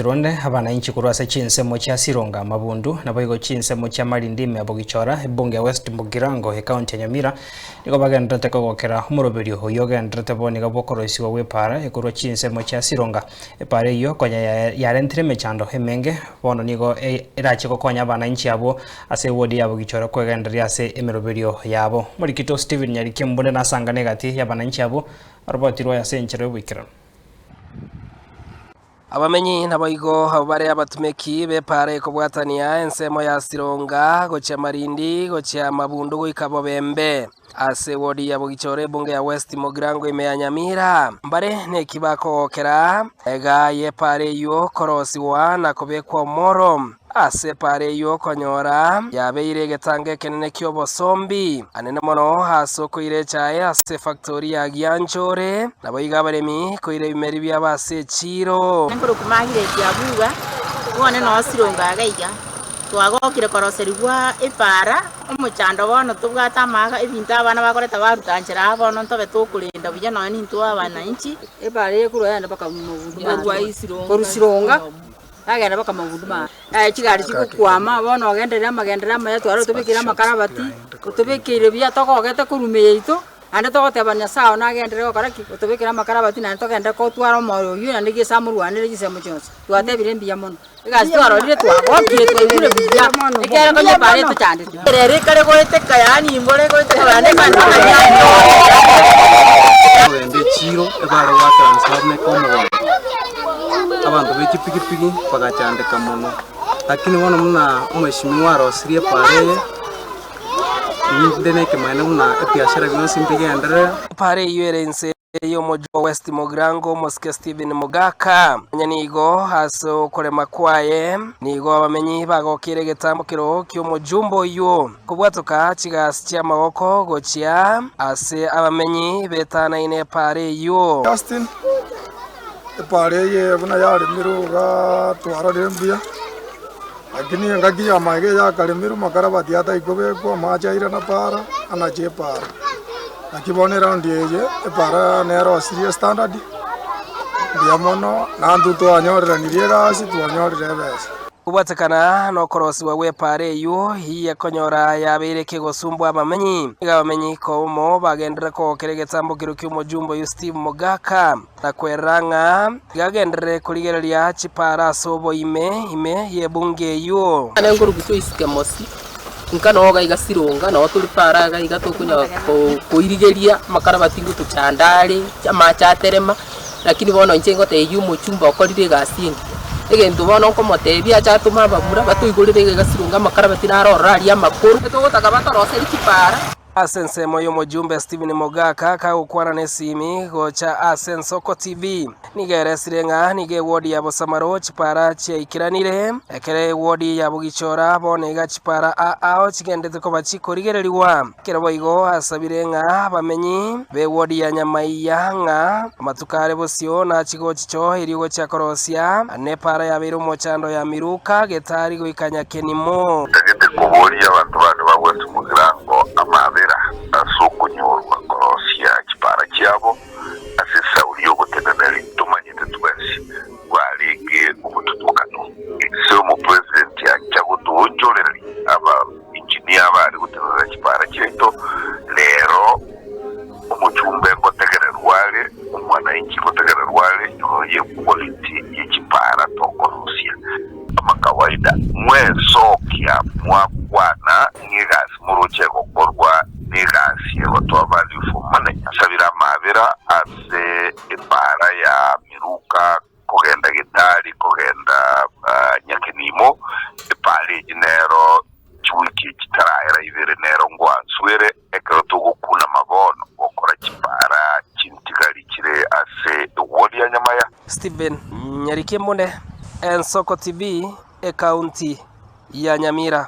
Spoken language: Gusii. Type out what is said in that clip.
Ronde abanainchi korwa ase chinsemo chia Sironga, Mabundu, naboigo chinsemo chia Malindi ime Bogichora, ebunge ya West Mugirango, ecounty ya Nyamira, nigo bagendererete kogokera omoroberio oyio ogendererete bo nigo bw'okoroisigwa gw'epaara ekorwa chinsemo chia Sironga. Epaara eyio konya yarentire emechando emenge, bono nigo erache gokonya abanainchi abwo ase ewodi ya Bogichora kwegendereria ase emeroberio yabo. Omorikito Stephen Nyariki Mbunde nasangane egati y'abanainchi abwo arobotirwe ase enchera y'oboikeranu. Abamenyi naboigo abwo bare abatumeki b'epaara ekobwatania ensemo ya Sironga gochia Malindi gochia Mabundu goika Bobembe ase ewodi ya Bogichora ebunge ya West Mugirango ime ya Nyamira mbare neki bakogokera ega y'epaara eyio korosigwa na kobekwa omoro. Ase epaara eyio okonyora yabeire egetango ekenene ki'obosombi, anene mono ase okoira echae ase efactori ya Gianchore, naboigo abaremi koira ebimeri biabo ase echiiro. Nkorokwa Margaret Abuga, bono noo Sirongo iga iga, twagokire koroserigwa epaara, omochando bono tobwate amaga ebinto abana bakoreta baruta nchera aa bono ntobe tokorenda buya nonya nintwe abananchi. Epaara eye korwa yagenda mpaka korwa Sironga. Bagenda bakamogunduma, aye chigari chigokwama, bono ogenderere amagenderero amaya tware otobekere amakarabati, otobekeire buya togogete korwa ime yaito, naende togoteba Nyasaye one agenderere gokora ki? Otobekere amakarabati naende togenderere kotwara omoyo oywo naende gese amorwanere chinsemo chionsi. Twatebire mbuya mono, egasi twarorire twagokire twaigure buya, ekiagera konya epaara etochandete. Ere ekare goeteka, yaani imbore egoeteka naende ekare Kogenda echiro ebare goakaransa buna omogondo. Abanto be chipigipigi bagachandeka mono, lakini bono buna omweshimiwa arosirie epaara eye, ninde na ekemanyererio buna ebiashara bionsi mbigenderere. Epaara eyio ere inse y'omochie o West Mugirango omosike Stephen Mogaka. Onye nigo ase okorema kwaye nigo abamenyi bagokeire egetambokero ki'omojumbe oyio kobwatoka chigasi chi'amagoko gochia ase abamenyi betanaine epaara eyio. Justin, Epaara eye buna yaremirwe iga twarorire mbuya, lakini engaki y'amaiga eyakaremirwe makarabati atari kobekwa, amache airana paara, anache epaara. Naki bono eraundi eye, epaara nerosirie estandard, mbuya mono, naintwe twanyoreranirie egasi, twanyorire ebesa. Kobwatekana nokorosigwa gw'epaara eyio yakonyora yabeire kegosumbwa abamenyi. Nigo abamenyi komo bagenderera kogokera egetambokero ki'omojumbe oyio Steve Mogaka, na kwerera ng'a iga agenderere korigereria chipaara ase oboime ime y'ebunge eyio. Nane nkorusia Joyce Kemosi, inka noo iga iga Sironga, noo tore paara iga iga tokonya koirigeria amakarabati ngotochanda are, amache aterema, lakini bono inche ngotebia omochumba okorire egasi engiya. Egento bono nkomotebia ache atome abamura batoigorere iga iga Sironga amakarabati naro ororo aria amakoro. Togotaka batoroserie chipaara. Ase ensemo y'omojumbe Stephen Mogaka kagokwana nesimi gocha ase Ensoko TV, nigo eresire ng'a nigo ewodi ya Bosamaro chipara chiaikeranire, ekero ewodi ya Bogichora bono iga chipara aao chigendete koba chikorigererigwa. Ekero boigo asabire ng'a abamenyi b'ewodi ya Nyamaiya ng'a amatuko are bosio nachigochicho erio gochia korosia nepara yabeire omochando ya Miruka getari goika Nyakenimo. Ntagete koboria abanto bane ba West Mugirango amaabera ase okonyorwa korosia chipaara chiabo ase esauri y'oboteneneri tomanyete twensi bwarenge obotutukanu. Ase omopresidenti acha gotoonchoreria aba engineer abare gotenenera chipaara chiaito, rero omochumbe ngotegererwa are, omwananchi ngotegererwa are igoro y'equality ye chipaara tokorosia. Kama kawaida, mwesokia mwakwana ng'egasi moroche egokorwa negasi egotoa value for money. Nasabire amaabera ase epaara ya Miruka kogenda Gitari kogenda Nyakenimo, epaara eyio nero chiwiki chitaraera ibere nero ngwanswere ekero togokunama bono gokora chipaara chintigari chire ase ewodi ya Nyamaya. Stephen Nyarikemune, Ensoko TV, Ekaunti ya Nyamira.